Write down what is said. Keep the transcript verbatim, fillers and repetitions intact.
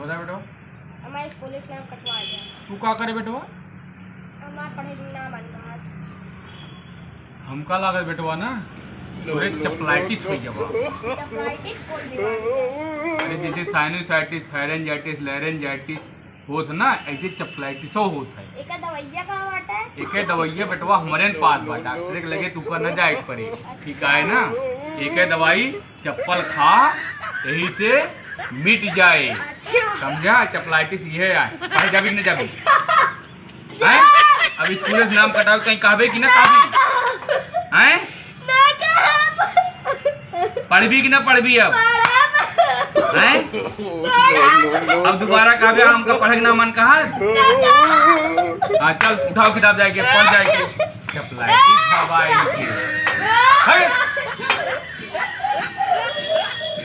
जा बेटवा। हमारे स्कूल से नाम कटवा दिया। तू का करे बेटवा? हमार पढ़े के नाम आइल बा आज। हमका लागल बेटवा ना, तोरे चपलाइटिस होइ गवा। चपलाइटिस कौन बीमारी है? अरे जैसे साइनोसाइटिस, फेरेंजाइटिस, लेरेंजाइटिस होत ना, ऐसे चपलाइटिसो होत है। एका दवाइया का बाटे? एके दवाइया बेटवा हमरे पास बा, डॉक्टर के लगे तू का न जाए के पड़े, ठीक है ना? एके दवाई चप्पल खा, यही से मिट जाए। अच्छा। समझा? चपलाइटिस ये है। पढ़े जाबी कि न जाबी? हैं? अब स्कूल से नाम कटाओ, कहीं कहबे कि न कहबी? हैं? पढ़बी कि न पढ़बी अब? हैं? अब दोबारा कहबे हमका पढ़े के ना मन कहा? हाँ, चल उठाओ किताब जाए के, पढ़ जाए के। चपलाइटिस बाबा इनके। हट!